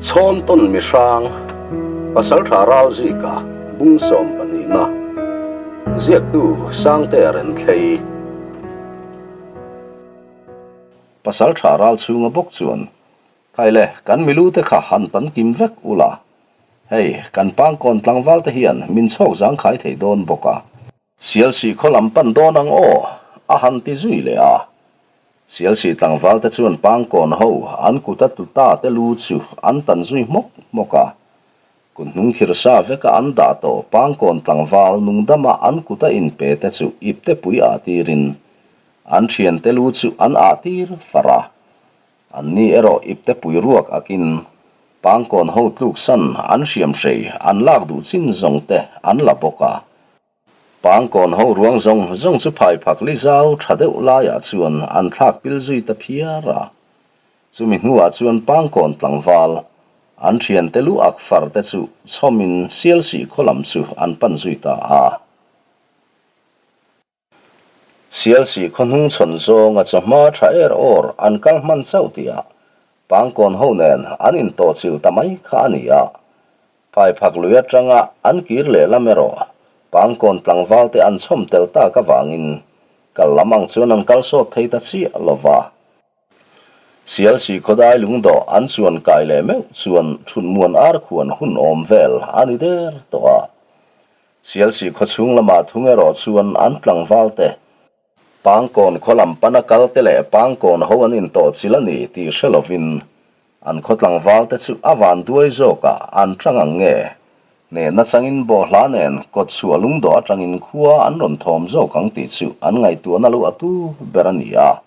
Chhawntawn mihrang, Pasaltha Ralzika bung sawmpahnihna, ziaktu Sangtea Renthlei. Pasaltha Ralchhunga bawk chuan, Khaile, kan milute kha han tan kim vek ula, hei, kan pangkawn tlangvalte hian min chhawk zangkhai thei dawn bawk a. Sialsih khaw lam pan dawn ang aw, a han ti zui leh a. Sialsih tlangval te chuan pangkawn ho an kut a tlu ta te lu chu an tan zui hmawk hmawk a. Kut hnung khir sa veka an dah tawh pangkawn tlangval nungdama an kut a inpe te chu ipte pui ah tirin an thiante lu chu an ah tir far a. An ni erawh ipte pui ruak akin pangkawn ho tluksan an hriamhrei an lak duh chin zawng te an la bawk a. Pangkawn ho ruang zawng zawng chu phai phak li zau tha deuh laiah chuan an thlak pil zui ta phiar a. Chumi hnuah chuan Pangkawn tlangval, an thiante lu ak far te chu chhawmin Sialsih khaw lam chu an pan zui ta a. Sialsih khaw hnung chhawn zawnga chawhma tha er awr an kal hman chauh tihah Pangkawn ho nen an intawhchilh ta mai kha a ni a. Phaiphak lui atanga an kir lehlam erawh Pangkawn tlangval te an chhawm tel tak avangin kal lam ang chuan an kal sawt thei ta chiah lo va. Sialsih khawdai lungdawh an chuan kai leh meuh chuan thutmuan arkhuan hun awm vel a ni der tawh a. Sialsih khawchhung lamah thung erawh chuan an tlangval te Pangkawn khaw lam pana kal te leh Pangkawn ho an intawhchilh a ni tih hre lovin an khaw tlangval te chu a van duai zawkah an tang ang nge? Hnehna changin bawhhla nen kawt chhuah lungdawh atangin khua an rawn thawm zawk ang tih chu an ngaihtuahna lo a tu ber a ni a.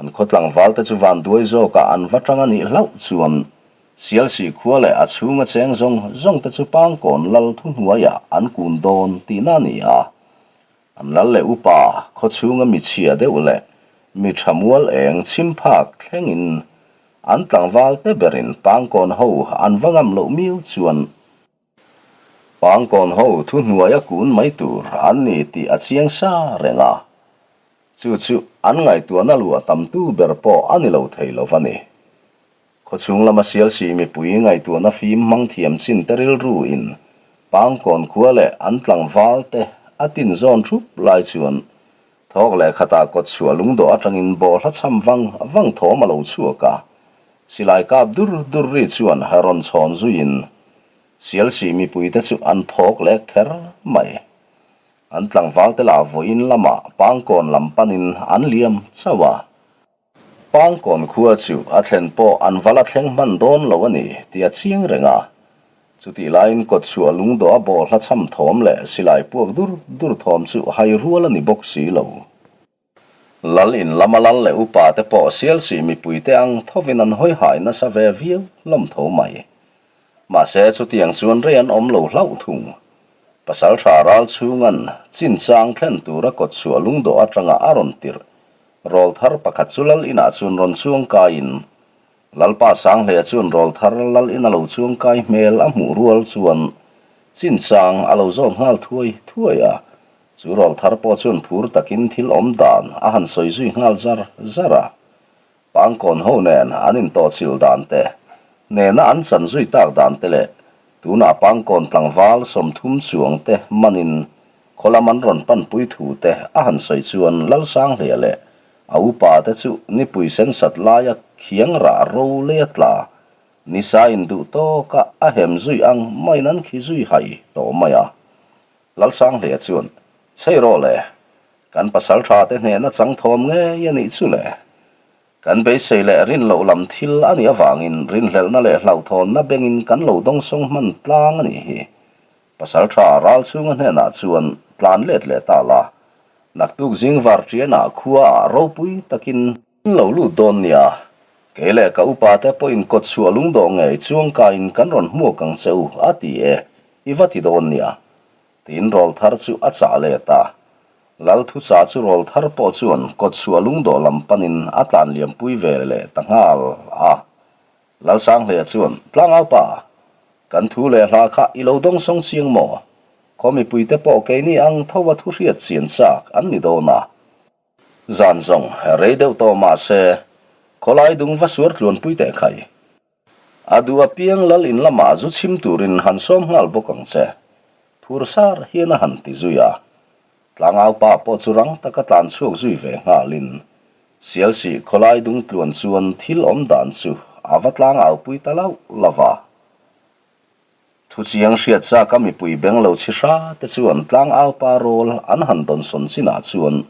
An khaw tlangval te chu van duai zawkah an va tang a nih hlauh chuan Sialsih khua leh a chhunga cheng zawng zawng te chu Pangkawn lal thuhnuaiah an kun dawn tihna a ni a. An lal leh upa khaw chhunga mi chhia deuh leh mi tha mual eng chhim phak thlengin an tlangval te berin Pangkawn ho an va ngam loh miau chuan Pangkawn ho thu hnuaia kun mai tur an ni tih a chiang sa reng a, chu chu an ngaihtuahna luah tamtu ber pawh a ni lo thei lo va ni. Khawchhung lama Sialsih mipui ngaihtuahna fim hmang thiam chin te rilru in Pangkawn khua leh an tlangval te a tin zawn thup lai chuan thawk leh khatah kawt chhuah lungdawh atangin bawhhla chham vang vang thawm a lo chhuak a, silai kap dur dur ri chuan rawn chhawn zuiin Sialsih mipui te chu an phawk leh kher mai. An tlangval te lah vawiin lamah Pangkawn lam panin an liam chauh a. Pangkawn khua chu a thlen pawh an va la thleng hman dawn lo a ni tih a chiang reng a. Chutih laiin kawtchhuah lungdawh a bawhhla chham thawm leh silai puak dur dur thawm chu hai rual a ni bawk si lo. Lal in lama lal leh upa te pawh Sialsih mipui te ang thovin an hawi hai nasa ve viau hlawm tho mai. Mahse chutiang chuan rei an awm lo hlauh thung. Pasaltha ral chhunga'n chinchang thlen tura kawtchhuah lungdawh atanga a rawn tirh Rawl thar pakhat chu lal inah chuan rawn chuang kaiin Lalpa Sanghlea chuan rawl thar lal ina lo chuang kai hmel a hmuh rual chuan chinchang a lo zawn nghal thuai thuai a. Chu rawl thar pawh chuan phur takin thil awm dan a han sawi zui nghal zar zar a. Pangkawn ho nen an intawhchilh dan te, nena an chan zui tak dan te leh tunah Pangkawn tlangval 30 chuang te manin Khaw lam an rawn panpui thu te a han sawi chuan Lalsanghlia leh a upa te chu nipui sensat laia khiang rah ro lei a tla nisa in duh tawka a hem zui ang maiin an khi zui hai tawh mai a. Lalsanghlia chuan, Chhei rawh le, kan pasaltha te hnehna chang thawm ngei a nih chu le. Kan beisei leh rin loh lam thil a nih avangin rinhlelhna leh hlauhthawnna bengin kan lo dawngsawng hman tlang a nih hi. Pasalṭha Ralchhunga hnenah chuan tlan let leh ta la, naktuk zing varṭianah khuaah ropui takin an lo lut dawn nia, kei leh ka upate pawhin kawt chhuah lungdawh ngei chuangkaiin kan rawn hmuak ang che u a ti e, i va ti dawn nia, tiin rawlthar chu a chah let a. Lal thuchah chu rawlthar pawh chuan kawt chhuah lungdawh lam panin a tlan liampui ve leh ta nghal a. Lalsanghleia chuan, Tlangaupa, kan thu leh hla kha i lo dawng sawng chiang maw? Khaw mipuite pawh keini ang tho a thu hriat chian chak an ni dawn a. Zan zawng rei deuh tawh mah se, khawlai dung va suar tluanpui teh khai. A duh apiang lal in lamah zu chhim turin han sawm nghal bawk ang che, phur sar hian a han ti zui a. Tlangau pa pawh chu rang taka tlan chhuak zui ve nghalin Sialsih khawlai dung tluan chuan thil awm dan chu a va tlangau pui ta lauh lo va. Thuchiang hriat chak a mipui beng lo chhi hra te chuan tlangau pa rawl an han dawnsawn chinah chuan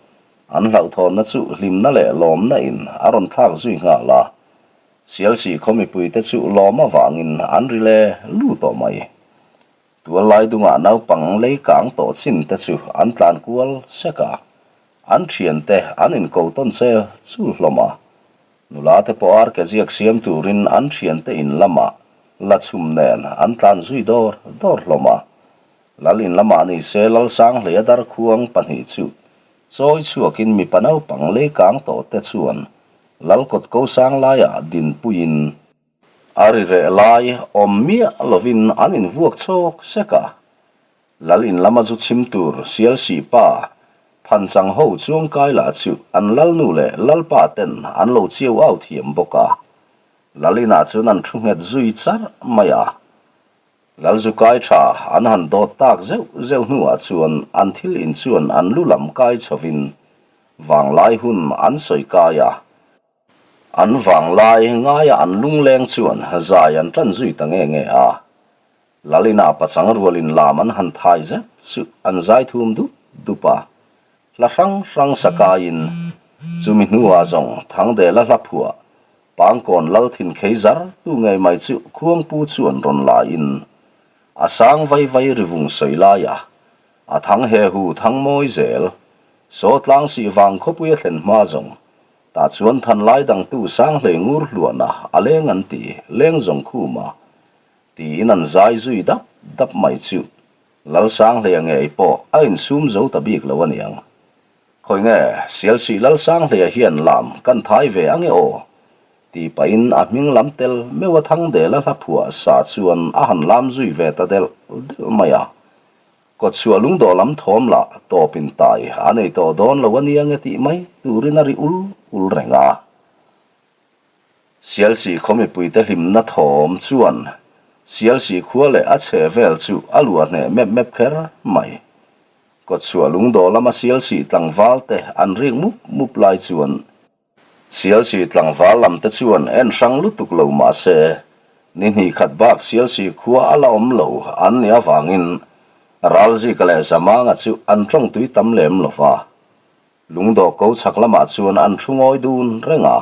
an hlauhthawnna chu hlimna leh lawmna in a rawn thlak zui nghal a. Sialsih khaw mipui te chu lawm avangin an ri le lu tawh mai. Tuallai dungah naupang lei kang tawh chin te chu an tlan kual sek a, an thiante an inko tawn chel chul hlawm a. Nula te pawh ar ke ziak siam turin an thiante in lamah la chhum nen an tlan zui dawr dawr hlawm a. Lal in lamah ni se Lalsanghleia darkhuang pahnih chu chawi chhuakin mipa naupang lei kang tawh te chuan Lal kawt ko sang laiah dinpuiin A ri reh lai awm miah lovin an invuak chawk sek a. Lal in lama zu chhim tur Sialsih pa Phanchang ho chuangkai lah chu an lalnu leh lalpa ten an lo chiau au thiam bawk a. Lal inah chuan an thu nghet zui charh mai a. Lal zu kai tha an han dawt tak zeuh zeuh hnuah chuan an thil in chuan an lu lam kai chhovin vanglai hun an sawi kai a. An vanglai ngaia an lungleng chuan zai an tan zui ta nge nge a. Lalina pachang rualin lam an han thai zet chu an zai thum dup dup a. Hla hrang hrang sa kaiin chumi hnuah zawng Thangdela hla phuah Pangkawn lal thin khei zar tu ngei mai chu Khuangpu chuan rawn laiin a sang vai vai rivung sawi laia a thang he hu thang mawi zel saw tlang sih vang khawpui a thlen hma zawng Tah chuan thanlai dangtu Sanghlei ngur hluahna a leng an ti, leng zawng khuma tiin an zai zui dap dap mai chu Lalsanghleia ngei pawh a insum zo ta bik lo aniang. Khawi nge Sialsih Lalsanghleia hian lam kan thai ve ange aw? tih pahin a hming lam tel meuh a Thangdela hla phuah sa chuan a han lam zui ve ta delh delh mai a. Kawtchhuah lungdawh lam thawm lah tawp in tai a nei tawh dawn lo a nia nge tih mai turin a ri ul ul reng a. Sialsih khaw mipuite hlimna thawm chuan Sialsih khua leh a chhe vel chu a luah hneh mep mep kher mai. Kawtchhuah lungdawh lama Sialsih tlangval te an rik mup mup lai chuan Sialsih tlangval lam te chuan en hrang lutuk lo mah se, ni hnih khat bak Sialsih khua a la awm lo an nih avangin Ralzika leh Zamanga chu an tawng tui tam lem lo va. Lungdawh ko chhak lamah chuan an thu ngawi dun reng a.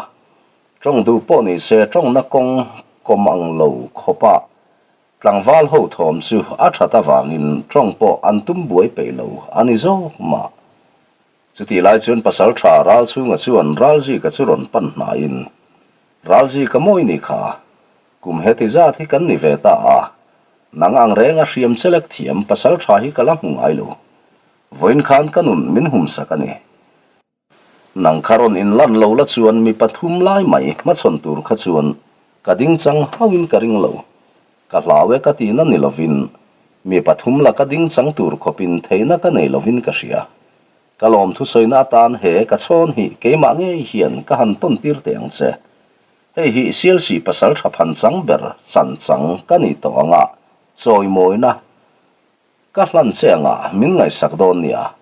Tawng duh pawh ni se tawngna kawng kawm ang lo khawpah tlangval ho thawm chu a that avangin tawng pawh an tum buai peih lo a ni zawk mah. Chutih lai chuan Pasalṭha Ralchhunga chuan Ralzika chu rawn pan hnaiin, Ralzika mawi ni kha, kum heti zat hi kan ni ve ta a, nang ang renga hriam chelek thiam Pasalṭha hi ka la hmu ngai lo. Vawiin khan ka nun min humsak a ni. Nang kha rawn inlan lo la chuan mi pathum lai mai hmachhawn tur kha chuan ka ding chang hauhin ka ring lo. Ka hlau e ka tihna ni lovin, mi pathum laka ding chang tur khawpin theihna ka nei lovin ka hria. Ka lawmthu sawina atan he ka chhawn hi keimah ngei hian ka han tawn tir teh ang che. Hei hi Sialsih pasal tha phan chang ber chan chang ka nih tawh anga chawimawina ka hlan che anga min ngaihsak dawn nia,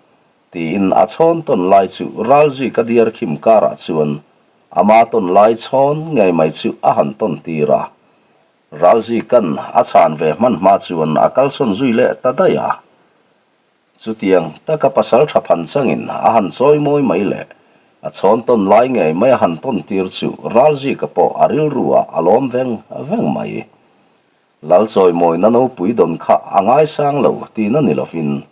tiin a chhawn tawn lai chu Ralzui ka diar khim karah chuan ama tawn lai chhawn ngei mai chu a han tawn tir a. Ralzikan a chhan ve hman hma chuan a kalsawn zui leh ta daih a. Chutiang taka pasal tha phan changin a han chawi mawi mai leh a chhawn tawn lai ngei mai a han tawn tir chu Ralzika pawh a rilru ah a lawm veng veng mai. Lal chawimawina nopui dawn kha a ngaisang lo tihna ni lovin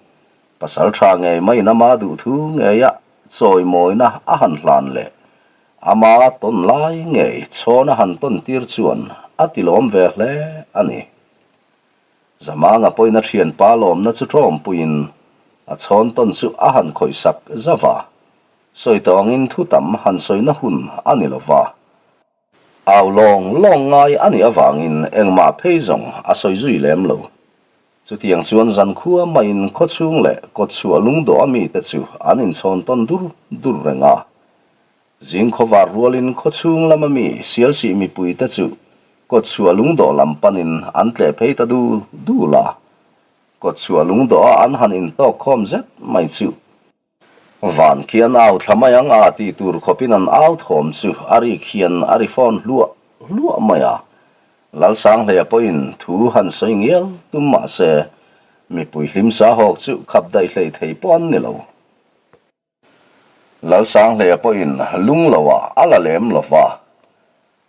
pasal tha ngei maiin ama duhthu ngeia chawimawina a han hlan leh Ama tawn lai ngei chhawn a han tawn tir chuan a ti lawm ve hle a ni. Zamanga pawhin a thianpa lawmna chu tawmpuiin a chhawn tawn chu a han khawihsak zauh a, sawi tawh angin thu tam han sawina hun a ni lo va. Au lawng lawng ngai a nih avangin engmah phei zawng a sawi zui lem lo. Chutiang chuan zankhua maiin khawchhung leh kawtchhuah lungdawh a mite chu an inchhawn tawn dur dur reng a. Zing khawvar rualin khawchhung lama mi Sialsih mipuite chu Kawtchhuah lungdawh lam panin an tleh phei ta dul dul a. Kawtchhuah lungdawha an han intawk khawm zet mai chu van khi an au thla mai ang a tih tur khawpin an au thawm chu a rik hian a ri fawn hluah hluah mai a. Lalsanghleia pawhin thu han sawi ngial tum mah se mipui hlimsa hawk chu khap daih hlei thei pawh an ni lo. Lalsanghleia pawhin lung loah a la lem lo va,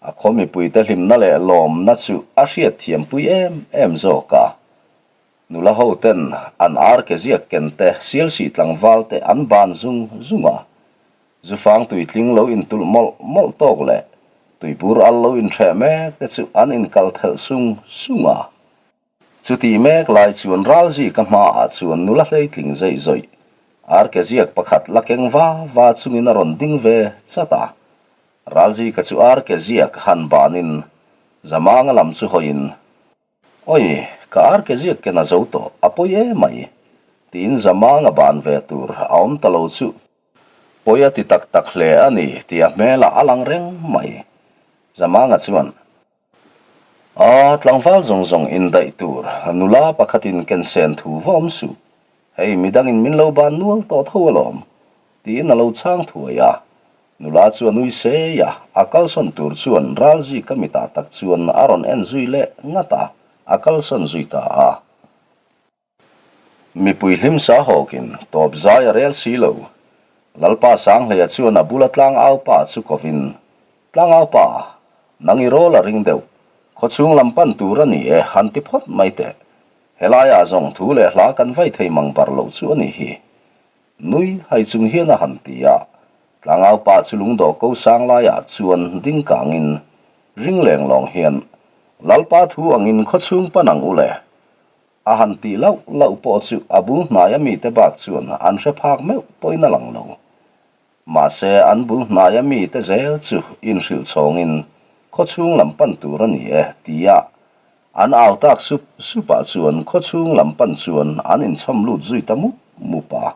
a khaw mipuite hlimna leh lawmna chu a hriatthiampui em em zawk a. Nula hoten an ar ke ziak ken te, sialsih tlangval te an ban zung zung a. Zufang tuitling lo intulh mawlh mawlh tawk leh tuibur al lo inhreh mek te chu an inkal thelh sung sung a. Chutih mek lai chuan Ralzika hmaah chuan nula hleitling zeih zawih, arke ziak pakhat la keng va va chungin a rawn ding ve chat a. Ralzika chu arke ziak han banin Zamanga lam chu hawiin, Oi, ka arke ziak ken a zo tawh, a pawi e mai, tiin Zamanga ban ve tur a awm ta lo chu pawi a ti tak tak hle a ni tih a hmelah a lang reng mai. Zamanga chuan. A tlangval zawng zawng indaih tur nula pakhatin ken sen thu va awm suh, hei midangin min lo ban nual tawh tho alawm, tiin a lo chhang thuai a. Nula chu a nui sei a, a kalsawn tur chuan Ralzika mitah tak chuan a rawn en zui leh ngat a, a kalsawn zui ta a. Mipui hlim sa hawkin tawp zai a rel si lo. Lalpa Sanghleia chuan a bula tlangau pa chu kovin, Tlangau pa, nang i rawl a ring deuh. Khawchhung lam pan tur a ni e, han ti phawt mai teh. Helaiah zawng thu leh hla kan vai thei mang bar loh chu a ni hi. Nui hai chung hian a han ti a. Tlangau pa chu lungdawh ko sang laiah chuan ding kangin, ring leng lawng hian, Lalpa thu angin khawchhung pan ang u le. A han tih lauh lauh pawh chu a bul hnaia mite bak chuan an hre phak meuh pawhin a lang lo. Mahse an bul hnaia mite zel chu inhrilh chhawngin khawchhung lam pan tur a ni e tia an au tak sup supah chuan khawchhung lam pan chuan an inchhawm lut zui ta mup mup a.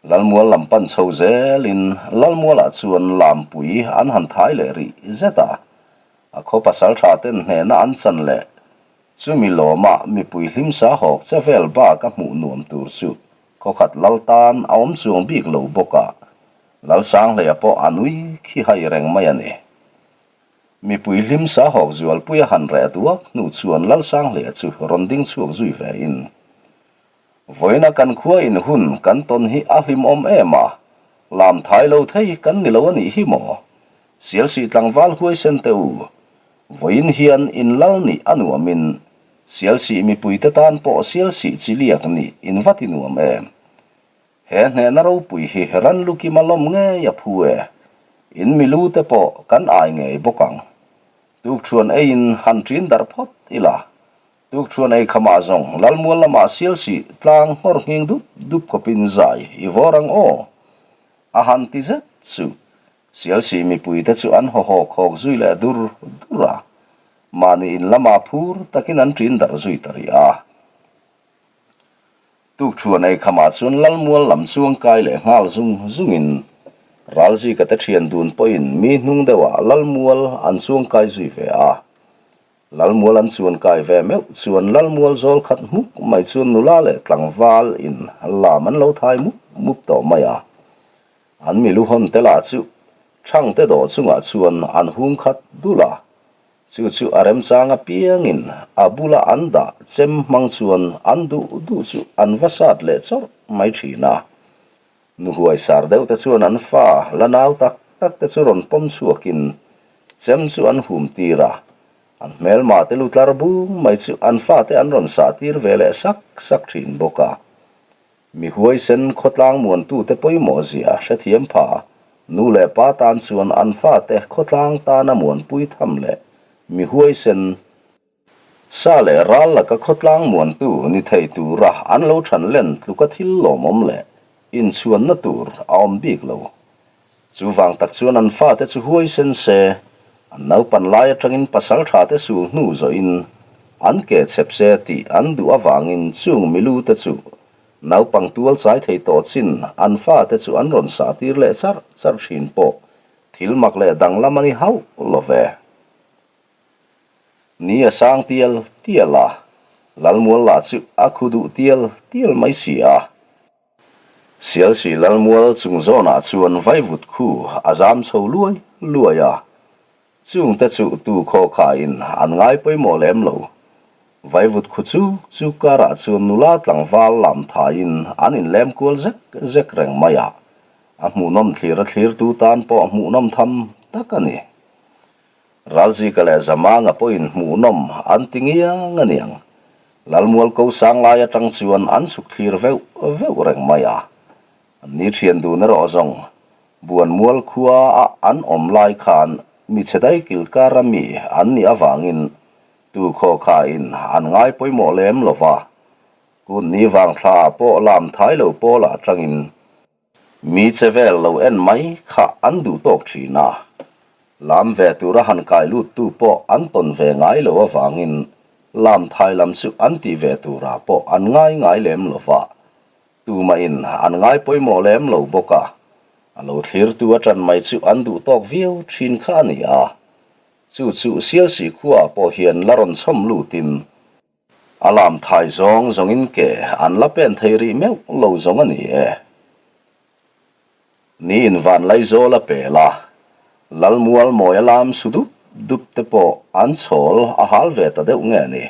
Lalmual lam pan chho zelin Lalmualah chuan Lampui an han thai leh rih zet a, a khaw pasal tha ten hnehna an chan leh chumi lawma mipui hlimsa hawk che vel bak a hmuh nuam tur chu khawkhat lal tan a awm chuang bik lo bawk a, Lalsanghleia pawh a nui khi hai reng mai a ni. Mipui hlimsa hawk zualpui a han reh duak hnu chuan Lalsanghleia chu rawn ding chhuak zui ve in Vawiina kan khua in hun kan tawn hi a hlimawm em a, lam thai lo thei kan ni lo a nih hi maw? Sialsih tlangval huaisen te u, vawiin hian in lal nih a nuamin Sialsih mipuite tan pawh Sialsih chiliak nih in va ti nuam em? He hnehna ropui hi ran lukima lawm ngei a phu e, in milu te pawh kan ai ngei bawk ang. Tukṭhuan eiin han ṭin darh phawt ila, Tukṭhuan ei khamah zawng Lalmual lamah Sialsih tlang nghawr nghing dup dup khawpin zai i vawr ang aw? A han ti zet chu Sialsih mipuite chu an haw hawk hawk zui leh dur dur a, mahni in lamah phur takin an ṭin darh zui ta rih a. Tukṭhuan ei khamah chuan Lalmual lam chuang kai leh nghal zung zungin Ralzika te ṭhian dun pawhin mi hnung deuhah Lalmual an chuang kai zui ve a. Lalmual an chuan kai ve meuh chuan Lalmual zawl khat hmuk mai chuan nula leh tlangval in lam an lo thai mup mup tawh mai a. An milu hawn te lah chu Thangte dawh chungah chuan an hung khat dul a, chu chu a remchang apiangin a bula an dah chem hmang chuan an duh duh chu an va sat leh chawrh mai thin a. Nu huaisar deuh te chuan an fa la nau tak tak te chu rawn pawm chhuakin chem chu an hum tir a, an hmelma te lu tlar bung mai chu an fate an rawn sah tir ve leh sak sak thin bawk a. Mi huaisen khawtlang muantute pawimawh zia hrethiam pha nu leh pa tan chuan an fate khawtlang tana muanpui tham leh mi huaisen Sa leh ral laka khawtlang muantu ni thei tura an lo than len tluka thil lawmawm leh inchhuanna tur a awm bik lo. Chuvang tak chuan an fate chu huaisen se, an naupan lai atangin pasal thate sul hnu zawhin an ke chhep se tih an duh avangin chung milu te chu naupang tual chai thei tawh chin an fate chu an rawn sah tir leh char char thin pawh thil mak leh danglam a ni hauh lo ve. Ni a sang tial tial a, Lalmual lah chu a khu duh tial tial mai si a. Sialsih Lalmual chung zawnah chuan vaivut khu a zam chho luai luai a, chungte chu tu khaw khain an ngai pawimawh lem lo. Vaivut khu chu chu karah chuan nula tlangval lam thaiin an inlem kual zek zek reng mai a, a hmuhnawm thlir a thlirtu tan pawh hmuhnawm tham tak a ni. Ralzika leh Zamanga pawhin hmuhnawm an ti ngiang a niang. Lalmual ko sang lai atang chuan an chhuk thlir veuh veuh reng mai a. An ni thian dun erawh zawng Buanmual khua a an awm lai khan mi chhe dai kil kara mi an nih avangin tu khaw khain an ngai pawimawh lem lo va. Kun ni vang thla ah pawh lam thai lo pawl ah tangin Mi che vel lo en mai kha an duh tawk thin a, lam ve tura han kai lut tu pawh an tawn ve ngai lo avangin lam thai lam chu an tih ve turah pawh an ngai ngai lem lo va, tumahin an ngai pawimawh lem lo bawk a, a lo thlirtu a ṭan mai chu an duh tawk viau thin kha a ni a, chu chu Sialsih khuaah pawh hian la rawn chhawm lutin A lam thai zawng zawngin ke an la pen thei rih meuh lo zawng a ni e. Ni in van Laizawl a pel a, Lalmual mawi a lam su dup dup te pawh an chhawl a hal ve ta deuh nge ni.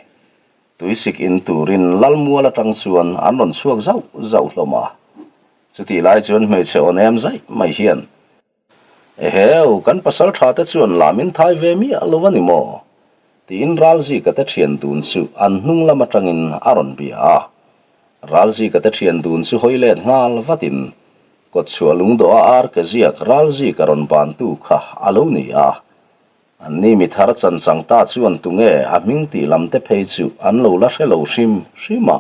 Tuisik in turin Lalmual atang chuan an rawn chhuak zauh zauh hlawm a. Chutih lai chuan hmeichhe aw nem zaih mai hian Eheu, kan pasal tha te chuan lam in thai ve miah lo a ni maw? tiin Ralzika te thian dun chu an hnung lam atangin a rawn bia a. Ralzika te thian dun chu hawi let nghal vatin kawtchhuah lungdawh a ar ke ziak Ralzika rawn bantu kha a lo ni a. Anni mi thar chan chang ta chuan tunge a hming tih lam te phei chu an lo la hre lo hrim hrim a.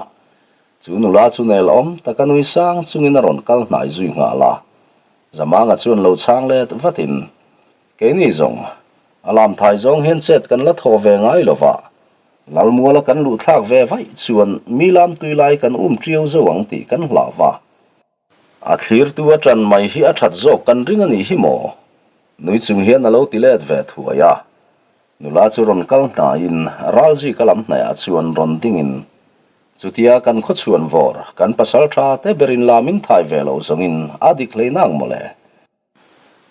Chu nula chu nel awm taka nui sang chungin a rawn kal hnai zui nghal a. Zamanga chuan lo chhang let vatin, Keini zawng, a lam thai zawng hian chet kan la thaw ve ngai lo va, Lalmuala kan luh thlak ve vaih chuan mi lam tui lai kan um ṭiau zo ang tih kan hlah va. A thlirtu a ṭan mai hi a ṭhat zawk kan ring a nih hi maw? Nui chung hian a lo ti let ve thuai a. Nula chu rawn kal hnaiin Ralzika lam hnaihah chuan rawn dingin, Chutia kan khawchhuan vawr, kan pasal tha te berin lam in thai ve lo zawngin a dik hlei nang mawle.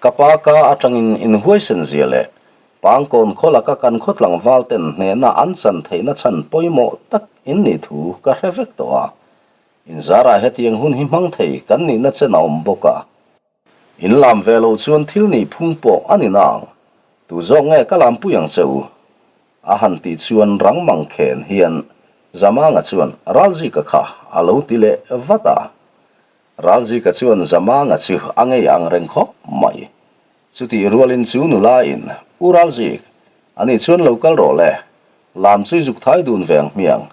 Ka pa ka atangin inhuaisen zia leh Pangkawn khaw laka kan khaw tlangval ten hnehna an chan theihna chhan pawimawh tak in nih thu ka hre vek tawh a. Inzarah hetiang hun hi hmang thei kan nihna chen a awm bawk a. In lam ve loh chuan thil nih phung pawh a ni nang. Tu zawk nge ka lam pui ang che u? A han tih chuan rang mang khen hian Zamanga chuan Ralzika kha a lo ti leh vat a. Ralzika chuan Zamanga chu a ngei ang reng khawp mai. Chutih rualin chu nula in, U Ralzik, ani chuan lo kal rawh le, lam chu i zuk thai dun ve ang hmiang.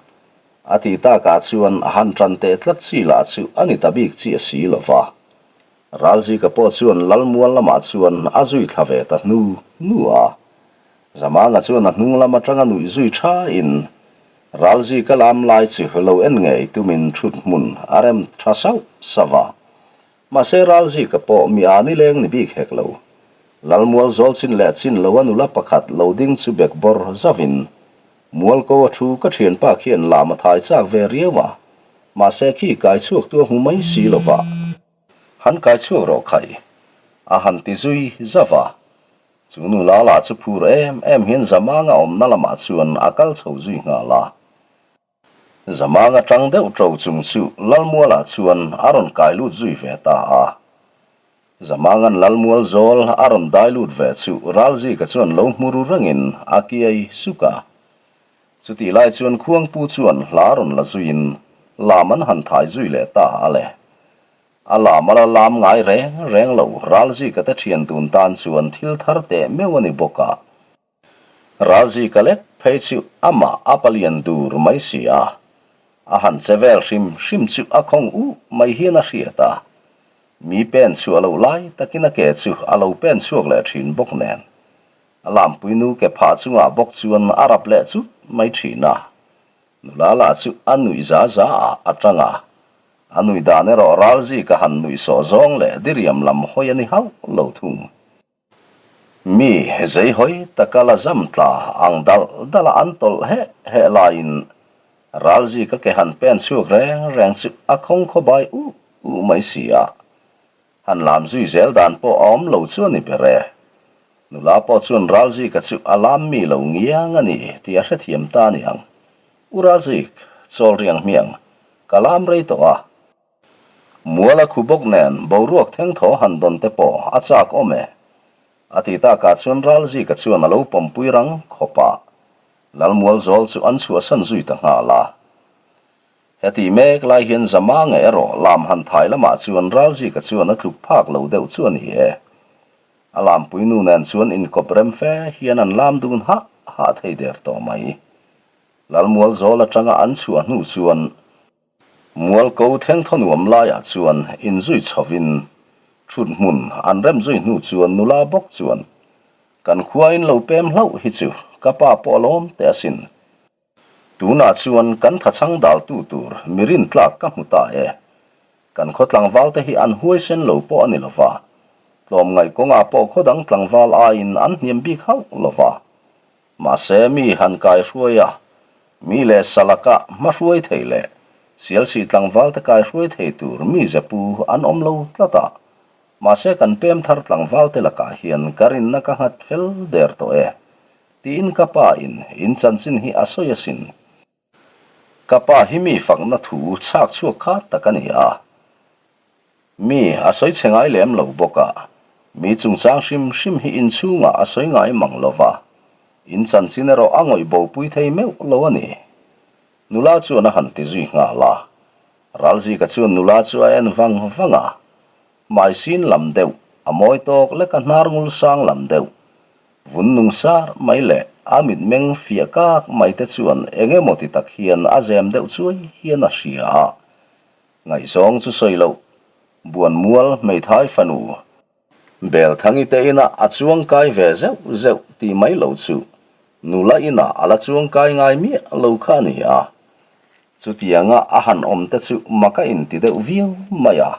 A tih takah chuan a han tan teh tlat chi lah chu a ni ta bik chiah si lo va. Ralzika pawh chuan Lalmual lamah chuan a zui thla ve ta hnu hnu a. Zamanga chuan a hnung lam atanga nuih zui thain Ralzika lam lai chu lo en ngei tumin thut hmun a rem tha sauh sauh a. Mahse Ralzika pawh mi a nileng ni bik hek lo. Lalmual zawl chin leh chin lo a nula pakhat lo ding chu bekbawr zauhin Mualko a thu ka thianpa khian lam a thai chak ve riau a, mahse khi kai chhuak tu a hmu mai si lo va. Han kai chhuak rawh khai, a han ti zui zauh a. Chu nula lah chu phur em em hian Zamanga awmna lamah chuan a kal chho zui nghal a. Zamanga tang deuh ṭo chung chu Lalmualah chuan a rawn kai lut zui ve ta a. Zamangan Lalmual zawl a rawn dai lut ve chu Ralzika chuan lo hmu ru rengin a kiai suk a. Chutih lai chuan Khuangpu chuan hla rawn la zuiin lam an han thai zui leh ta a le. A lam a la lam ngai reng reng lo Ralzika te thian dun tan chuan thil thar teh meuh a ni bawk a. Ralzika lek phei chu amah a palian dur mai si a, a han che vel hrim hrim chu a khawng uh mai hian a hriat a, mi pen chhuah loh lai takin a ke chu a lo pen chhuak leh thin bawk nen, a lampuinu ke phah chungah bawk chuan a rap leh chut mai thin a, nula lah chu a nuih za za ah a tang a, a nuih dan erawh Ralzika han nuih sawh zawng leh diriam lam hawi a ni hauh lo thung. Mi zeihawi taka la zam tla ang dalh dalh a an tawlh heh heh laiin Ralzika ke han pen chhuak reng reng chu a khawng khawbai uh uh mai si a. Han lam zui zel dan pawh a awm lo chu a ni ber e. Nula pawh chuan Ralzika chu a lam mi lo ngiang a ni tih a hrethiam ta a ni ang. U Ralzik, chawl riang hmiang, ka lam rei tawh a. Mual a khu bawk nen boruak thengthaw han dawn te pawh a chak awm e. A ti takah chuan Ralzika chuan a lo pawmpui rang khawp a. Lalmual zawl chu an chhuahsan zui ta nghal a. Heti mek lai hian Zamange erawh lam han thai lamah chuan Ralzika chuan a tluk phak lo deuh chu a ni e. A lampui nu nen chuan inkawp rem fe hian an lam dun hah hah thei der tawh mai. Lalmual zawl atanga an chhuah hnu chuan Mualko thengthaw nuam laiah chuan inzui chhovin thut hmun an rem zui hnu chuan nula bawk chuan, Kan khuain lo pem hlauh hi chu ka pa pawh a lawm teh asin. Tunah chuan kan thachhang daltu tur mi rintlak ka hmu ta e. Kan khaw tlangval te hi an huaisen lo pawh a ni lova, tlawmngaih kawngah pawh khaw dang tlangval aiin an hniam bik hauh lova. Mahse mi han kaihruai a, Mi leh salaka hmahruai thei leh Sialsih tlangvalte kaihruai thei tur mi zepu an awm lo tlat a, mahse kan pem thar tlangvalte lakah hian ka rinna ka nghat fel der tawh e, tiin ka pa in in chanchin hi a sawi asin. Ka pa hi mi fakna thu chhak chhuak kha tak a ni a, Mi a sawi chhe ngai lem lo bawk a, mi chungchang hrim hrim hi inchhungah a sawi ngai mang lo va, in chanchin erawh a ngawih bopui thei meuh lo a ni. Nula chuan a han ti zui nghal a, Ralzika chuan nula chu a en vang vang a, hmai sin lam deuh, a mawi tawk lek a hnar ngul sang lam deuh, vun nung sar mai leh a mitmeng fiah kak mai te chuan eng emaw ti tak hian a zem deuh chuai hian a hria a. Ngaihzawng chu sawi loh, Buanmual hmeithai fanu Belthangi te inah a chuang kai ve zeuh zeuh tih mai lo chu nula inah a la chuang kai ngai miah lo kha a ni a. Chutianga a han awm te chu mak a inti deuh viau mai a.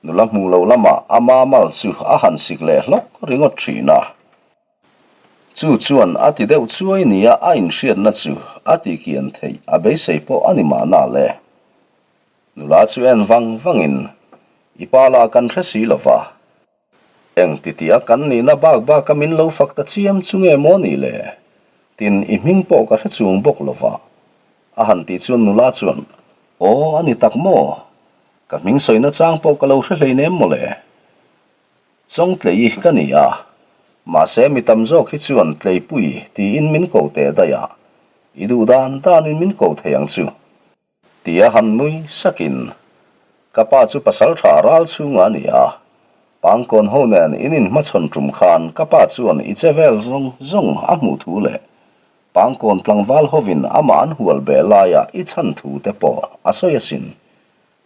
Nula hmuh loh lamah a mamal chu a han sik leh hlawk ringawt thin a. Chu chuan a ti deuh chuai nia a inhriatna chu a tihkian theih a beisei pawh a ni mahna le. Nula chu en vang vangin, I pa lah kan hre si lo va. Eng titi a kan nihna bak baka min lo fak ta chiam chu nge maw ni le? Tin, i hming pawh ka hre chung bawk lo va. A han tih chuan nula chuan, Aw, a ni tak maw? Ka hming sawina chang pawh ka lo hre hleinem maw le? Chawngtlei ka ni a, mahse mi tam zawk hi chuan Tleipui tiin min ko teh daih a, i duh dan danin min ko thei ang chu. Tia han nui sakin, Ka pa chu pasal tha ral chhungah a ni a, Pangkawn ho nen in inhmachhawn tum khan ka pa chuan i che vel zawng zawng a hmuh thu leh Pangkawn tlangval hovin amah an hual beh laia i chhan thu te pawh a sawi asin.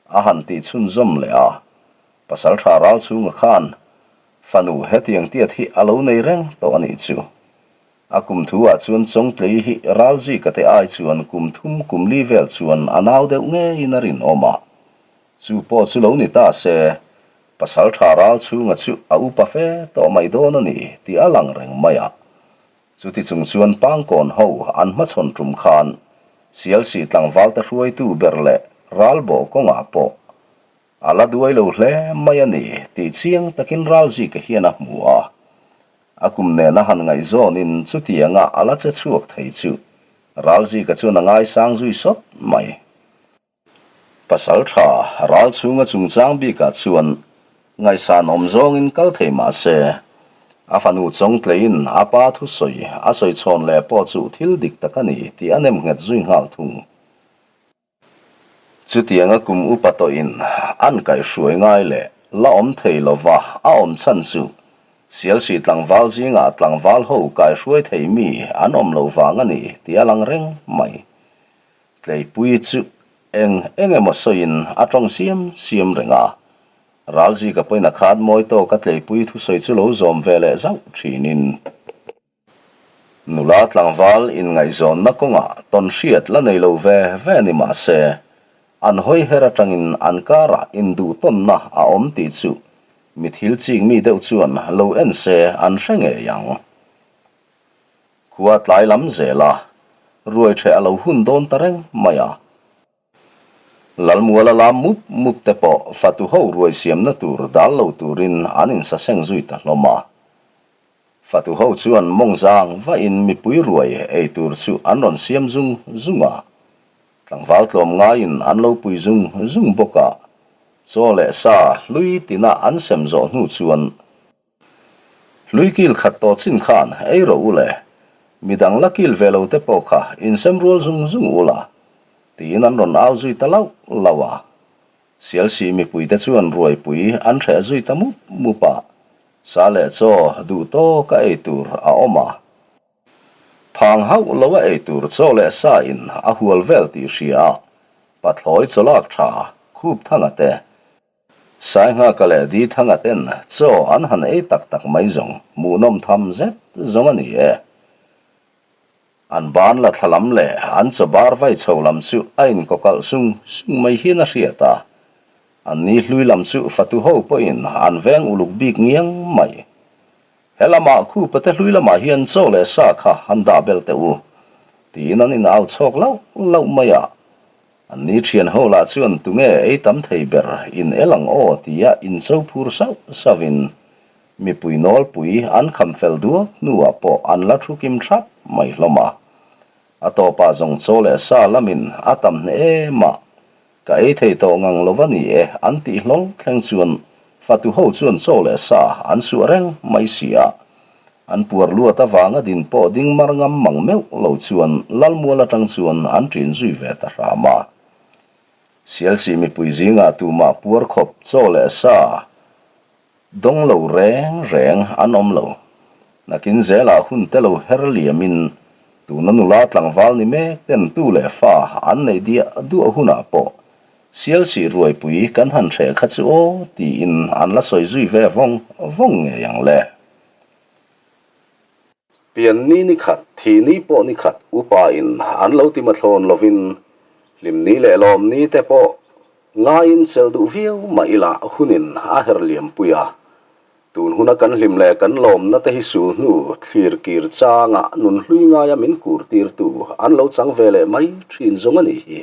A han tih chhunzawm leh a, Pasal tha ral chhunga khan fanu hetiang tiat hi a lo nei reng tawh a nih chu. A kum thu ah chuan Chawngtlei hi Ralzika te ai chuan kum thum kum li vel chuan a nau deuh ngeiin a rinawm a. Chu pawh chu lo ni ta se, Pasal tha ral chhunga chu a upa fe tawh mai dawn a ni tih a lang reng mai a. Chuti chung chuan Pangkawn ho an hmachhawn tum khan Sialsih tlangvalte hruaitu ber leh ralbawh kawngah pawh a la duai lo hle mai a ni tih chiang takin Ralzika hian a hmu a. A kum nena han ngaihzawnin chutianga a la che chhuak thei chu Ralzika chuan a ngaisang zui sawt mai. Pasal tha ral chhunga chungchang bikah chuan ngaihsan awm zawngin kal thei mah se, a fanu Chawngtleiin a pa thusawi a sawi chhawn leh pawh chu thil dik tak a ni tih a nem nghet zui nghal thung. Chutianga kum upa tawhin an kaihhruai ngai leh la awm thei lova a awm chhan chu Sialsih tlangval zingah tlangval ho kaihhruai thei mi an awm lo vang a ni tih a lang reng mai. Tleipui chu eng eng emaw sawiin a tawng siam siam reng a, Ralzika pawhin a khat mawi tawk a Tleipui thusawi chu lo zawm ve leh zauh thinin. Nula tlangval inngaihzawnna kawngah tawn hriat la nei lo ve ve ni mah se, an hawi her atangin an karah induhtawnna a awm tih chu. Mi thil chik mi deuh chuan lo en se an hre ngei ang. Khua tlai lam zel a, ruai ṭheh a lo hun dawn ta reng mai a. Lalmuala lam mup mup te pawh fatu ho ruai siamna tur dal lo turin an insaseng zui ta hlawm a. Fatu ho chuan mawng zang vahin mipui ruai ei tur chu an rawn siam zung zung a. Tlangval tlawm ngaiin an lo pui zung zung bawk a. Chaw leh sa hlui tina an sem zawh hnu chuan Hlui kil khat tawh chin khan ei rawh u le, midang la kil ve lo te pawh kha insem rual zung zung u la, tiin an rawn au zui ta lauh lauh a. Sialsih mipuite chuan ruaipui an hreh zui ta mup mup a, sa leh chaw duh tawka ei tur a awm a. Phang hauh lo a ei tur chaw leh sa in a hual vel tih hria a, pathlawi chawlak tha khup thanga te, Sainghaka leh Dithanga ten chaw an han ei tak tak mai zawng hmuhnawm tham zet zawng a ni e. An ban la thla lam leh an chaw bar vai chho lam chu a inkawkalh sung sung mai hian a hriat a. An ni hlui lam chu fatu ho pawhin an veng uluk bik ngiang mai. He lamah khupa te hlui lamah hian chaw leh sa kha han dah belh teh u, tiin an inau chhawk lauh lauh mai a. An ni thian ho lah chuan tunge ei tam thei ber in el ang aw tia in cho phur sauh sauh in mipui nawlpui an kham fel duak hnuah pawh an la thu kim thap mai hlawm a. A tawpah zawng chaw leh sa lamin a tam hneh em a, ka ei thei tawh ngang lo va ni e an tih hlawl thleng chuan fatu ho chuan chaw leh sa an suah reng mai si a. An puar luat avanga din pawh ding mar ngam mang meuh lo chuan Lalmual atang chuan an ṭin zui ve ta hram a. Sialsih mipui zingah tumah puar khawp chaw leh sa dawng lo reng reng an awm lo. Nakin zelah hun te lo her liamin tuna nula tlangval ni mek ten tu leh fa an neih diah duah hunah pawh Sialsih ruaipui kan han hreh kha chu aw tiin an la sawi zui ve vawng vawng ngei ang le. Pian ni ni khat, thih ni pawh ni khat upa in an lo ti mathlawn lovin hlim ni leh lawm ni te pawh ngaiin chelh duh viau mah ila hunin a her liam pui a. Tun huna kan hlim leh kan lawmna te hi sul hnu thlir kir changa nun hlui ngaia min kur tirtu an lo chang ve leh mai thin zawng a nih hi.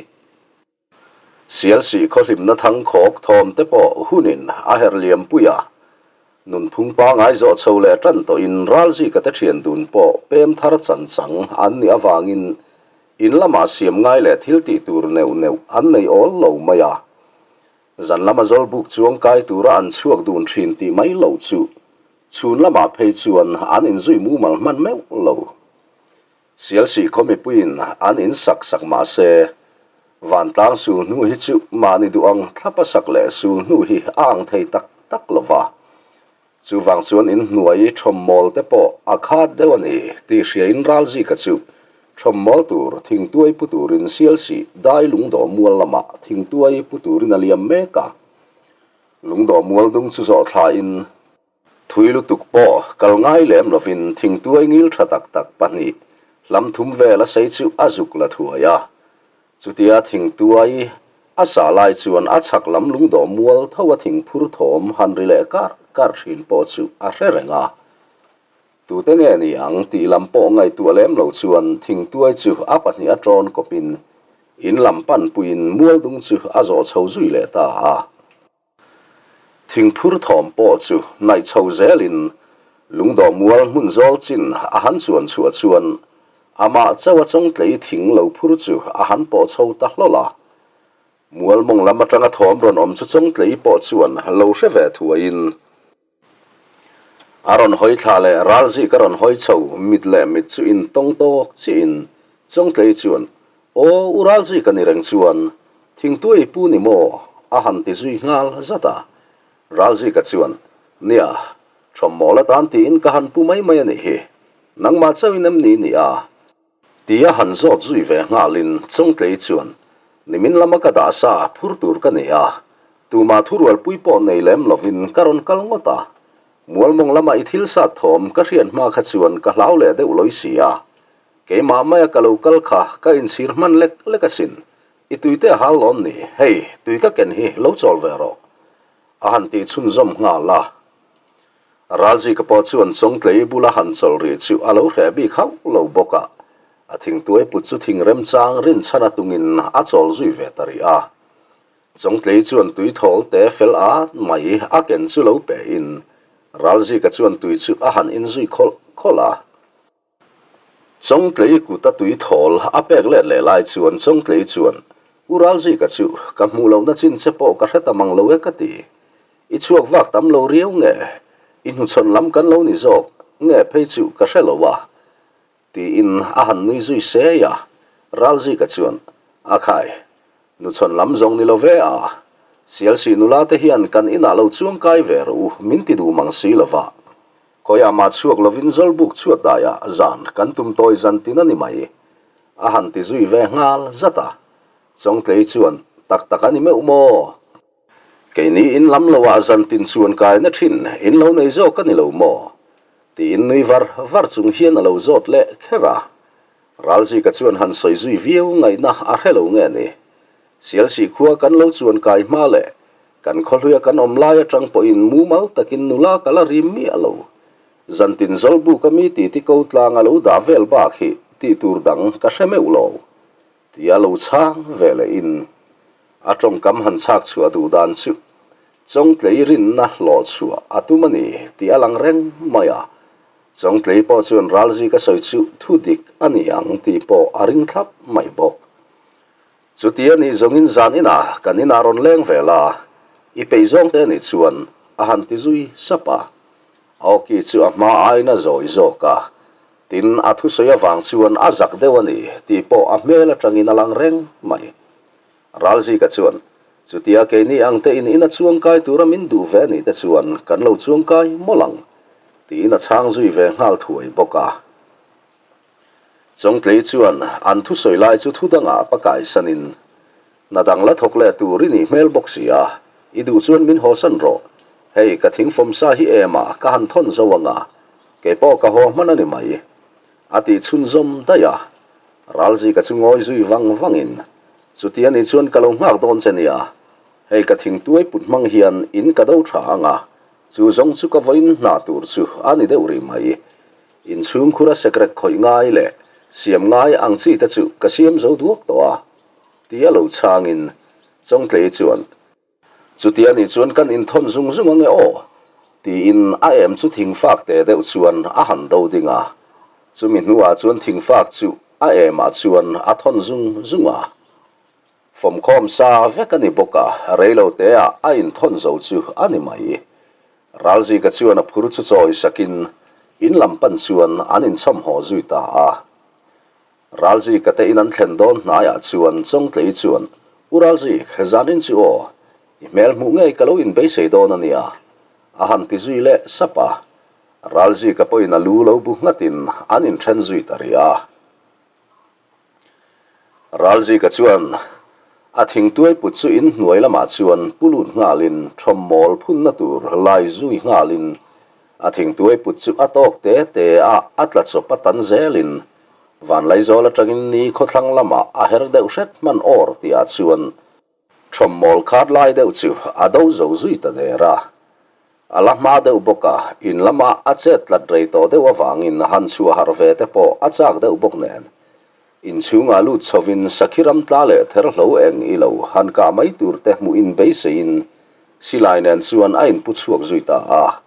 Sialsih khawhlimna thang khawk thawm te pawh hunin a herh liam pui a, nunphung pangai zawh chho leh tan tawhin ralzika te thian dun pawh pem thar chan chang an nih avangin in lamah siam ngai leh thil tih tur neuh neuh an nei awl lo mai a. Zan lama zawlbuk chuang kai tura an chhuak dun thin tih mai lo chu chhun lamah phei chuan an inzui mumal hman meuh lo. Sialsih khaw mipuiin an in sak sak mah se, vantlang sul hnu hi chu mahni duh ang thlapa sak leh sul hnu hi a ang thei tak tak lo va. Chuvang chuan in hnuai thawmmawl te pawh a khat deuh a ni tih hriain Ralzika chu thawmmawl tur thingtuai pu turin Sialsih dai lungdawh mual lamah thingtuai pu turin a liam mek a. Lungdawh mual dung chu zawh thlain Thui lutuk pawh kal ngai lem lovin thingtuai ngil tha tak tak pahnih hlam thum vel a sei chu a zuk la thuai a. Chutia thingtuai a sah lai chuan a chhak lam lungdawh mual tho a thingphur thawm han ri leh kar kar thin pawh chu a hre reng a. Tute nge ni ang tih lam pawh ngaihtuah lem lo chuan thingtuai chu a pahnih a tawn kawpin in lam panpuiin mual dung chu a zawh chho zui leh ta a. Thingphur thawm pawh chu hnaih chho zelin lungdawh mual hmun zawl chin a han chuan chhuah chuan amah chauh a chawngtlei thing lo phur chu a han pawh chho ta hlawl a. Mual mawng lam atanga thawm rawn awm chu chawngtlei pawh chuan lo hre ve thuaiin a rawn hawi thla leh ralzik a rawn hawi chho mit leh mit chu intawng tawk chiahin chawngtlei chuan Aw, u Ralzika ni reng chuan thingtuai pu ni maw? a han ti zui nghal zat a. Ralzika chuan, Nia, thawmmawl atan tiin ka han pu mai mai a nih hi. Nangmah chauhin em ni ni a? Tia han zawt zui ve nghalin Chawngtlei chuan, Nimin lama ka dah sa phur tur ka ni a, tumah thurualpui pawh nei lem lovin ka rawn kal ngawt a. Mualmawng lama i thil sat thawm ka hriat hma kha chuan ka hlau leh deuh lawi si a. Keimah maia ka lo kal kha ka inchhir hman lek lek asin. I tuite a hal lawm ni? Hei, tui ka ken hi lo chawl ve rawh. A han tih chhunzawm nghal a. Ralzika pawh chuan Chawngtlei bula han chawlh rih chu a lo hreh bik hauh lo bawk a, a thingtuai put chu thing remchang rinchhan a tungin a chawl zui ve ta rih a. Chawngtlei chuan tui thawl te fel at mai a ken chu lo pe in Ralzika chuan tui chu a han inzui khawlh khawlh a. Chawngtlei kut a tui thawl a pek let leh lai chuan Chawngtlei chuan, U Ralzika chu ka hmuh lohna chin che pawh ka hre ta mang lo e ka ti. I chhuak vak tam lo riau nge? I hnuchhawn lam kan lo ni zawk nge phei chu ka hre lo a? Tiin a han nui zui sei a. Ralzika chuan, A khai, hnuchhawn lam zawng ni lo ve a. Sialsih nula te hian kan inah lo chuangkai ve rawh u min ti duh mang si lo va. Khawiah mah chhuak lovin Zawlbuk chhuat daiah zan kan tum tawi zan tin a ni mai, a han ti zui ve nghal zat a. Chawngtlei chuan, Tak tak a ni meuh maw? Keini in lam loah zan tin chuan kaina thin in lo nei zawk a ni lo maw? tiin nui var var chung hian a lo zawt leh kher a. Ralzika chuan han sawi zui viau ngaihna a hre lo nge ni? Sialsih khua kan lo chuan kai hma leh kan khawhluia kan awm lai atang pawhin mumal takin nula ka la rim miah lo. Zantin Zawlbuk a mi titi ko tlang a lo dah vel bak hi tih tur dang ka hre meuh lo. Tia lo chhang ve leh in a tawngkam han chhak chhuah duh dan chu Chawngtlei rinna hlawh chhuah a tum a ni tih a lang reng mai a. Chawngtlei pawh chuan Ralzi ka sawi chu thu dik a ni ang tih pawh a ring thlap mai bawk. Chuti a nih zawngin zan inah kan inah rawn leng ve la, i peih zawng te nih chuan a han ti zui sap a. A awki chu a hma aiin a zawi zawk a, tin a thusawi avang chuan a zak deuh a ni tih pawh a hmel atangin a lang reng mai. Ralzika chuan, Chutia keini ang te in ina chuangkai tura min duh ve nih te chuan kan lo chuangkai mawlh ang, tiin a chhang zui ve nghal thuai bawk a. Chawngtlei chuan an thusawi lai chu thu dangah pakaisanin, Hna dang la thawk leh tur i nih hmel bawk si a, i duh chuan min hawsan rawh. Hei, ka thingfawm sa hi ema ka han thawn zo anga, keipawh ka haw hman a ni mai, a tih chhunzawm daih a. Ralzika chu ngawi zui vang vangin, Chuti a nih chuan ka lo nghak dawn che nia, hei ka thingtuai put hmang hian in ka do tha anga, chu zawng chu ka vawiin hna tur chu a ni deuh rih mai. Inchhungkhura sekrek khawih ngai leh siam ngai ang chi te chu ka siam zo duak tawh a, tia lo chhangin Chawngtlei chuan, Chuti a nih chuan kan inthawn zung zung ange aw, tiin a em chu thingfak te deuh chuan a han do ding a. Chumi hnuah chuan thingfak chu a emah chuan a thawn zung zung a. Fawmkhawm sa vek a ni bawk a, reilo teah a inthawn zo chu a ni mai. Ralzika chuan a phur chu chawi sakin in lam pan chuan an inchhawm haw zui ta a. Ralzika te in an thlen dawn hnaiah chuan Chawngtlei chuan, U Ralzik, zanin chu aw, i hmel hmuh ngei ka lo inbeisei dawn a nia, a han ti zui leh sap a. Ralzika pawhin a lu lo bu nghatin an inthen zui ta rih a. Ralzika chuan a thingtuai put chu in hnuai lamah chuan pu lut nghalin thawmmawl phunna tur lai zui nghalin a thingtuai put chu a tawk te te a a tla chawp a tan zelin Vanlaizawl atangin ni khawthlang lamah a her deuh hret hman awr tihah chuan Thawmmawl khat lai deuh chu a do zo zui ta der a. A la hma deuh bawk a, in lama a chet tlat rei tawh deuh avangin han chhuah harh ve te pawh a chak deuh bawk nen. Inchhungah lut chhovin sakhi ram tla leh therhlo eng i lo han kah mai tur te hmuh in beiseiin silai nen chuan a inpu chhuak zui ta a.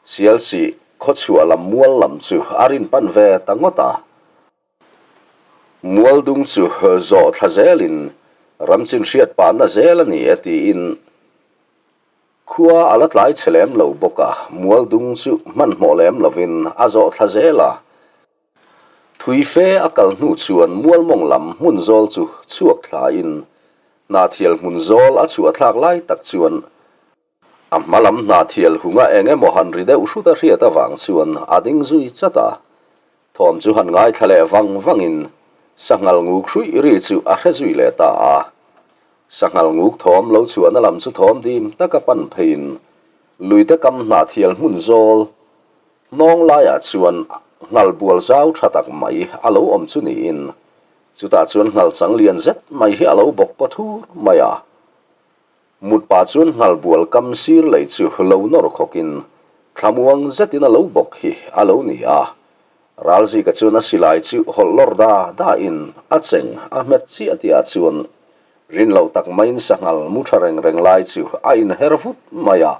Sialsih khawchhuah lam mual lam chu a rin pan ve ta ngawt a. Mualdung chu zawh thla zelin ramchin hriat pahna zel a ni e tiin khua a la tlai chhe lem lo bawk a, Mualdung chu hmanhmawh lem lovin a zawh thla zel a. Thui fe a kal hnu chuan Mualmawng lam hmun zawl chu chhuak thlain Hnahthial hmun zawl a chhuah thlak lai tak chuan A hma lam hnahthial hunga eng emaw han ri deuh hrut a hriat avang chuan a ding zui chat a. Thawm chu han ngaithla leh vang vangin sanghal nguk hruih ri chu a hre zui leh ta a. Sanghal nguk thawm lo chhuahna lam chu thawm dim taka pan pheiin luite kam hnahthial hmun zawl hnawng laiah chuan nghal bual zau tha tak mai a lo awm chu niin chutah chuan nghal chang lian zet mai hi a lo bawk paw thur mai a. Mut pah chuan nghal bual kam sir lei chu lo nawr khawkin. Thlamuang zetin a lo bawk hi a lo ni a. Ralzika chuan a silai chu hawlh lawr da da in a cheng a hmet chiah tihah chuan rin loh tak maiin sanghal mu tha reng reng lai chu a inher vut mai a.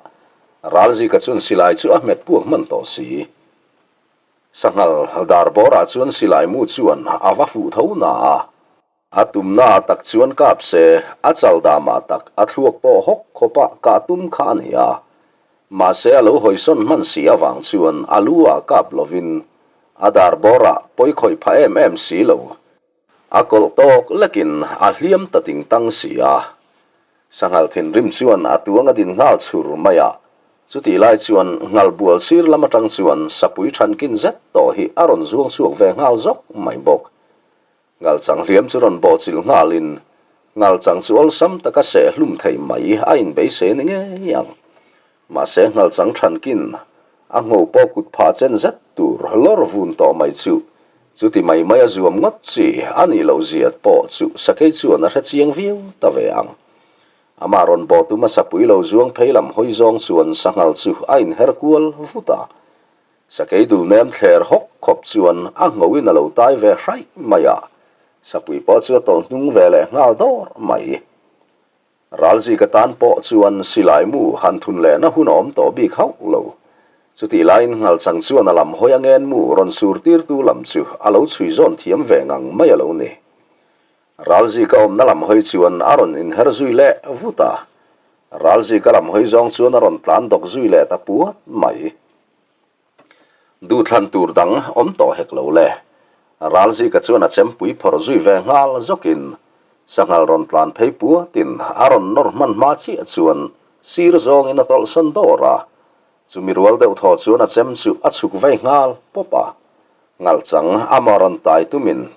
Ralzika chuan silai chu a hmet puak hman tawh si. Sanghal dar bawrah chuan silai mu chuan a va fuh tho na a. A tumna tak chuan kap se, a chal damah tak a thluak pawh hawk khawpa kah tum kha a ni a. Mahse a lo hawisawn hman si avang chuan a lu ah kap lovin a dar bawrah pawi khawih pha em em si lo. A kawlh tawk lekin a hliam ta ting tang si a. Sanghal thinrim chuan a tuang a din nghal chhur mai a. Chutih lai chuan nghal bual sir lam atang chuan sapui thankin zet tawh hi a rawn zuang chhuak ve nghal zawk mai bawk. Ngalchang hliam chu rawn bawhchilh nghalin ngalchang chu awlsam taka seh hlum thei mai a inbeisei a ni ngei ang. Mahse ngalchang thankin a ngho pawh kut phah chen zet tur lawr vun tawh mai chu chuti mai mai a zuam ngawt chi a nih loh ziat pawh chu sakei chuan a hre chiang viau ta ve ang. Amah rawn bawh tum a sapui lo zuang phei lam hawi zawng chuan sanghal chu a inher kual vut a. Sakei dul nem thler hawk khawp chuan a nghoin a lo tai ve hraih mai a, sapui pawh chu a tawlh hnung ve leh nghal dawr mai. Ralzika tan pawh chuan silai mu han thun lehna hun a awm tawh bik hauh lo. Chutih laiin Nghalchang chuan a lam hawi a ngen mu rawn sur tirtu lam chu a lo chhui zawn thiam ve ngang mai a lo ni. Ralzika awmna lam hawi chuan a rawn inher zui leh vut a, Ralzika lam hawi zawng chuan a rawn tlan dawk zui leh ta puat mai. Duhthlan tur dang awm tawh hek lo le. Ralzika chuan a chempui phawrh zui ve nghal zawkin sanghal rawn tlan phei puatin a rawn nawr hman hma chiah chuan sir zawngin a tawlhsawn dawr a. Chumi rual deuh thaw chuan a chem chu a chhuk vei nghal pawp a. Ngalchang amah rawn tai tumin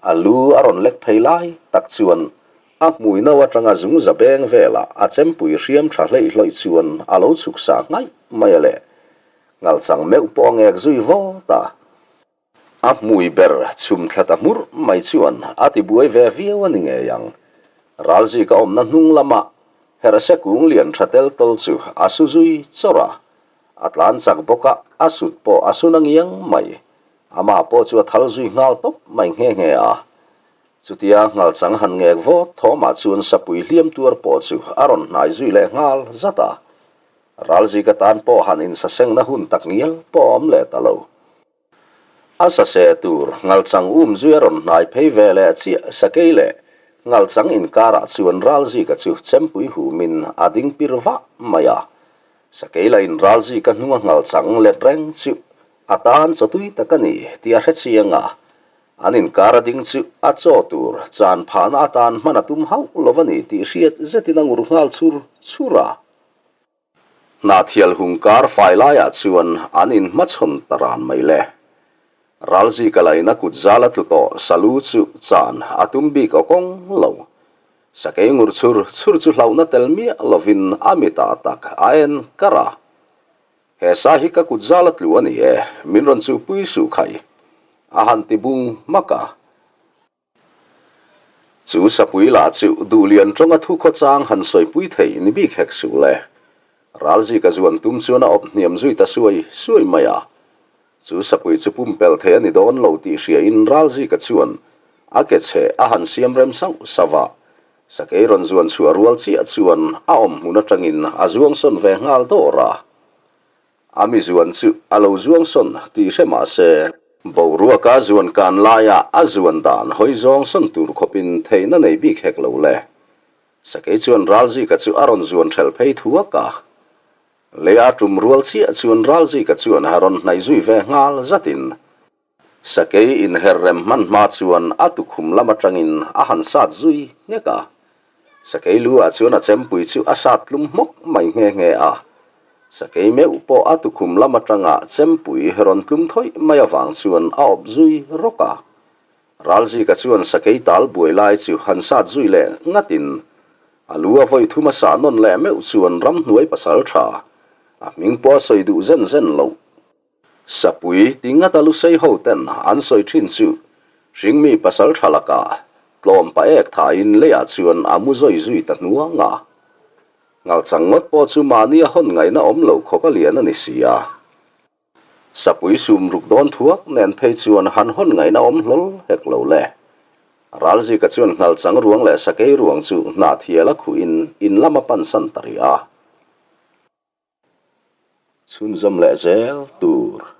a lu a rawn lek phei lai tak chuan a hmui no atanga zungza beng velah a chempui hriam tha hleih hlawih chuan a lo chhuk sa nghaih mai a le. Ngalchang meuh pawh a ngek zui vawt a, a hmui ber chhum thla ta hmurh mai chuan a ti buai ve viau a ni ngei ang. Ralzika awmna hnung lama herhse kung lian tha tel tawl chu a su zui chawrh a, a tlan chak bawk a, a sut pawh a su na ngiang mai. Amah pawh chu a thal zui nghal tawp mai nghe nghe a. Chutia ngalchang han ngek vawt thawmah chuan sapui hliam tuar pawh chu a rawn hnai zui leh nghal zat a. Ralzika tan pawh han insasengna hun tak ngial pawh a awm leh ta lo. A saseh tur ngalchang um zui a rawn hnai phei ve leh chiah sakei leh ngalchang inkarah chuan Ralzika chu chempui humin a ding pir vah mai a. Sakei la in Ralzika hnunga ngalchang let reng chu a tan chawtui tak a ni tih a hre chiang a. An inkar a ding chu a chaw tur chan phahna atan hman a tum hauh lo a ni tih hriat zetin a ngur nghal chur chur a. Hnahthial hung kar fai laiah chuan an inhmachhawn ta ran mai le. Ralzika lain a kut zal a tlu tawh salu chu chan a tum bik aw kawng lo. Sakei ngur chhur chhur chu hlauhna tel miah lovin a mitah tak a en kar a. He sa hi ka kut zal a tlu a ni e, min rawn chuhpui suh khai a han ti bung hmak a. Chu sapui lah chu duhlian tawnga thu khawchang han sawipui thei ni bik hek suh le. Ralzika zuan tum chuan a awp hniam zui ta suai suai mai a. Chu sapui chu pumpelh thei a ni dawn lo tih hriain Ralzika chuan a ke chhe a han siam rem sauh sauh a. Sakei rawn zuan chhuah rual chiah chuan a awm hmun atangin a zuang sawn ve nghal dawr a. A mi zuan chu a lo zuang sawn tih hre mah se, boruaka zuan kan laia a zuan dan hawi zawng sawn tur khawpin theihna nei bik hek lo le. Sakei chuan Ralzika chu a rawn zuan hrelh phei thuak a. Lei a tum rual chiah chuan Ralzika chuan a rawn hnaih zui ve nghal zatin Sakei inher rem hman hma chuan a tukhum lam atangin a han sat zui nghek a. Sakei lu ah chuan a chempui chu a sat tlum hmawk mai nghe nghe a. Sakei meuh pawh a tukhum lam atanga chempui rawn tlum thawih mai avang chuan a awp zui rawk a. Ralzika chuan sakei tal buai lai chu han sat zui leh ngatin a lu a vawi thum a sah nawn leh meuh chuan ramhnuai pasal tha a hming pawh a sawi duh zen zen loh. Sapui ti ngata lusei ho ten an sawi thin chu hringmi pasal tha lakah tlawm pa ek thain leiah chuan a mu zawi zui ta hnuang a. Ngalchang ngawt pawh chu mahni a hawn ngaihna awm lo khawp a lian a ni si a. Sapui sum ruk dawn thuak nen phei chuan han hawn ngaihna awm hlawl hek lo le. Ralzika chuan nghalchang ruang leh sakei ruang chu hnahthial a khuhin in lam a pansan ta rih a. Chhunzawm leh zel tur.